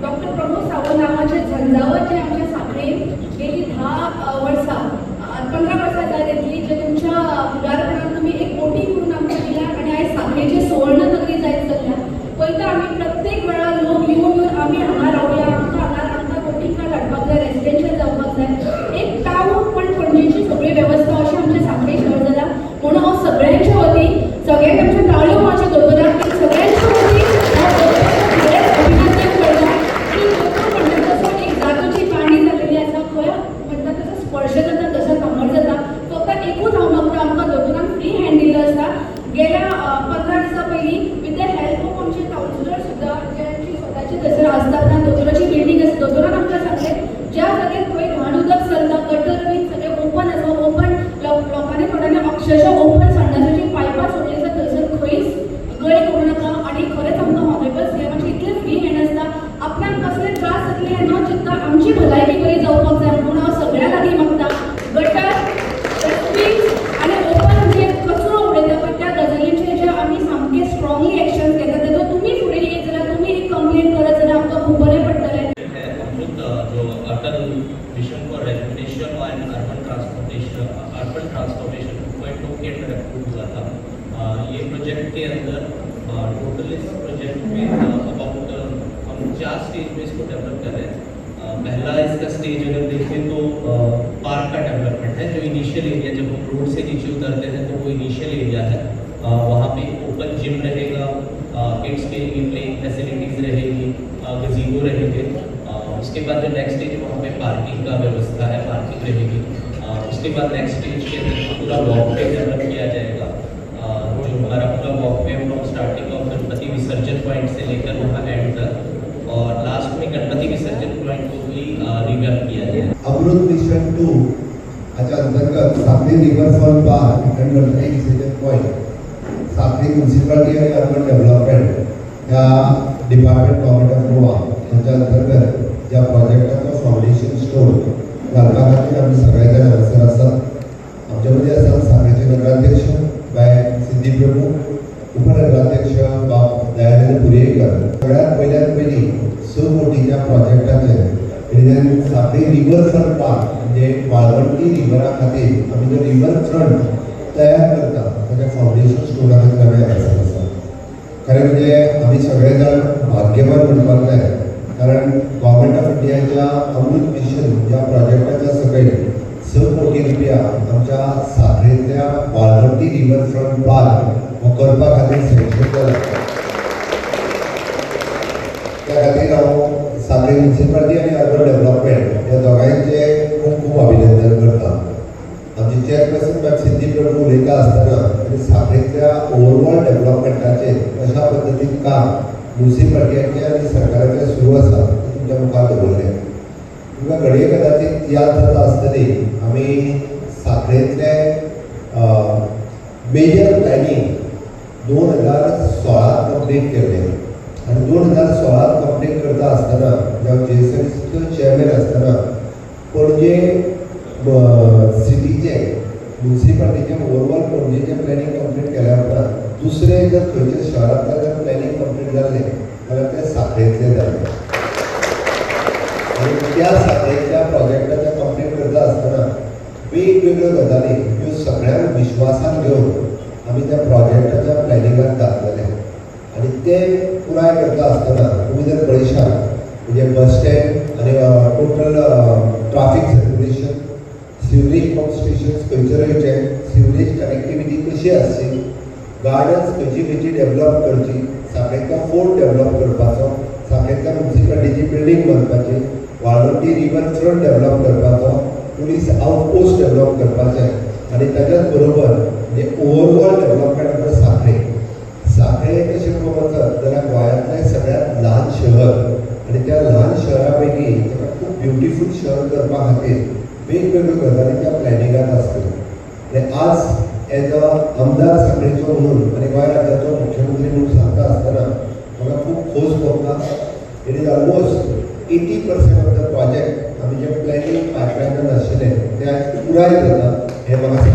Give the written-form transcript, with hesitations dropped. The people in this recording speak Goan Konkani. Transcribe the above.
डॉक्टर प्रमोद सावंत नांवाचे झंजावत जे आमच्या सांखळेन गेली 10 वर्सां 15 वर्सां जायत येतली, जे तुमच्या फुडारपणान तुमी एक वोटींग करून आमकां दिला आनी आयज सांखळेचे सुवर्ण नगरी जायत चल्ल्या. पळयता आमी प्रत्येक वेळार लोक येवन येवन आमी हांगा रावया, आमकां हांगा आमकां वोटींग कार्ड हाडपाक जाय, रेसिडेन्शियल जावपाक जाय. एक टावन पण पणजेची सगळी वेवस्था अशी आमच्या सांखळे शहर जाला. म्हणून हांव सगळ्यांच्या वतीन सगळ्यांक आमच्या ताळयो मारच्यो दोतोराक की सगळ्यांच्या वतीन हांव दोतोराक खरेंच अभिनंदन करता की दोतोर म्हणटा तसो एक जादूची काणी जाल्लेली आसा. खंय म्हणटा तसो स्पर्श जाता, तसो कामर जाता. फक्त एकूच हांव मागता, आमकां दोतोरान फ्री हँड दिल्लो आसा. गेल्या 15 दिसां पयलीं विथ the help of आमचे कावन्सिलर सुद्दां, जे आमची स्वताची थंयसर आस्थापना दोतोराची बिल्डींग आसा, दोतोरान आमकां सांगलें ज्या जाग्यार खंय घाण उदक चलता, गटर बीन सगळें ओपन आसा, ओपन लोकांनी थोड्यांनी अक्षरशः ओपन संडासाची पायपां सोडली आसा, थंयसर खंयच गळे करूं नाका. आनी खरेंच आमकां ऑनरेबल सीएमाचे इतले फ्री हँड आसता, आपणाक कसले त्रास जातले हें न चिंतता आमची भलायकी बरी जावपाक जाय. म्हणून हांव सगळ्यां लागीं मागता, गटर, डस्टबीन्स आनी ओपन जे कचरो उडयता पळय त्या गजालींचेर जे आमी सामके स्ट्रॉंगली एक्शन्स घेता. तेजो तुमी फुडें येत जाल्यार, तुमी एक कंप्लेन करत जाल्यार आमकां खूब बरें पडटलें. है अमृत, जो Atal mission for rejuvenation and urban transportation, urban transformation 2.0 K under approve हुआ था. ये प्रोजेक्ट के अंदर टोटल इस प्रोजेक्ट में अबाउट हम चार स्टेज में इसको डेवलप कर रहे हैं. पहला इसका स्टेज अगर देखें तो पार्क का डेवलपमेंट है, जो इनिशियल एरिया, जब हम रोड से नीचे उतरते हैं तो वो इनिशियल एरिया है. वहाँ पे ओपन जिम रहेगा, किड्स के लिए प्लेइंग फैसिलिटीज़ रहेगी, गजीबो रहेंगे. उसके बाद जो नेक्स्ट स्टेज, वहाँ पे पार्किंग का व्यवस्था है, पार्किंग रहेगी. उसके बाद नेक्स्ट स्टेज के अंदर पूरा वॉकवे डेवलप किया जाएगा, जो हमारा पूरा walkway from starting of Ganpati विसर्जन पॉइंट से लेकर वहाँ एंड तक और लास्ट में गणपति विसर्जन पॉइंट को भी रिवैम्प किया जाएगा. अमृत मिशन 2 हाच्या अंतर्गत सांखळी रिव्हरफ्रंट पार्क आनी गणपती विसर्जन पॉयंट, सांखळी म्युन्सिपालिटी आनी अर्बन डेव्हलपमेंट ह्या डिपार्टमेंट, गव्हर्मेंट ऑफ गोवा हांच्या अंतर्गत ज्या प्रोजेक्टाचो फावंडेशन स्टोन घालपा खातीर आमी सगळे जाण हांगासर आसात. आमच्या मदीं आसात सांखळेचे नगराध्यक्ष बाय सिद्धी प्रभू, उपनगराध्यक्ष बाब दयानंद पुरयेकर. सगळ्यात पयल्यात पयलीं 6 कोटीच्या प्रोजेक्टाचेर म्हणजे सांखळी रिव्हर फ्रंट पार्क, म्हणजे वाळवंटी रिव्हरा खातीर आमी जो रिव्हर फ्रंट तयार करता ताच्या फावंडेशन स्टोना खातीर आमी हांगासर आसा. खरें म्हणजे आमी सगळे जाण भाग्यवान म्हणपाक जाय, कारण गव्हर्मेंट ऑफ इंडियाच्या अमृत मिशन ह्या प्रोजेक्टाच्या सकयल 6 कोटी रुपया आमच्या सांखळेंतल्या वाळवंटी रिव्हर फ्रंट पार्क हो करपा खातीर सँक्शन जाला. त्या खातीर हांव सांखळी म्युन्सिपालिटी आनी अर्बन डेव्हलपमेंट ह्या दोगांयचे खूब खूब अभिनंदन करता. आमचे चेअरपर्सन बाब सिद्धी प्रभू उलयता आसतना तांणी सांखळेंतल्या ओवरऑल डेव्हलपमेंटाचेर कशा पद्दतीन काम म्युन्सिपालिटीचें आनी सरकाराचें सुरू आसा तें तुमच्या मुखार दवरलें. तुमकां घडये कदाचीत याद जाता आसतली, आमी सांखळेंतले मेजर प्लॅनिंग 2016त कंप्लीट केल्लें आनी 2016त कंप्लीट करता आसतना जेन्ना जीएसआयडीसीचो चेअरमॅन आसतना पणजे सिटीचे म्युन्सिपालिटीचें ओवरऑल पणजेचें प्लॅनिंग कंप्लीट केल्या उपरांत दुसरें जर खंयच्या शहरांतलें जर प्लॅनिंग कंप्लीट जाल्लें जाल्यार तें सांखळेंतलें जालें. आनी त्या सांखळेंतल्या प्रोजेक्टाचें कंप्लीट करता आसतना वेगवेगळ्यो गजाली ह्यो सगळ्यांक विश्वासान घेवन आमी त्या प्रोजेक्टाच्या प्लॅनिंगाक घातलेले आनी ते पुराय करता आसतना तुमी जर पळयशात म्हणजे बस स्टँड आनी total traffic circulation, sewerage pump stations खंयचे रोयचे, सिवरेज कनेक्टिविटी कशी आसची, गार्डन्स खंयची खंयची डेव्हलप करची, सांखळेंतलो फोर्ट डेव्हलप करपाचो, सांखळेंतल्या म्युन्सिपालिटीची बिल्डींग बांदपाची, वाळवंटी रिवर फ्रंट डेव्हलप करपाचो, पुलीस आउटपोस्ट डेव्हलप करपाचे आनी ताच्याच बरोबर म्हणजे ओवरऑल डेव्हलपमेंट ऑफ सांखळे. सांखळे कशें पळोवंक वचत जाल्यार गोंयांतलें सगळ्यांत ल्हान शहर आनी त्या ल्हान शहरा पैकी ताका खूब ब्युटिफूल शहर करपा खातीर वेगवेगळ्यो गजाली त्या प्लॅनिंगांत आसतल्यो. आनी आज एज अ आमदार सांखळेचो म्हणून आनी गोंय राज्याचो मुख्यमंत्री म्हणून सांगता आसतना म्हाका खूब खोस भोगता. It is almost 80% of the project आमी जें प्लॅनिंग पायपलायनान आशिल्लें तें आयज पुराय जाता हें म्हाका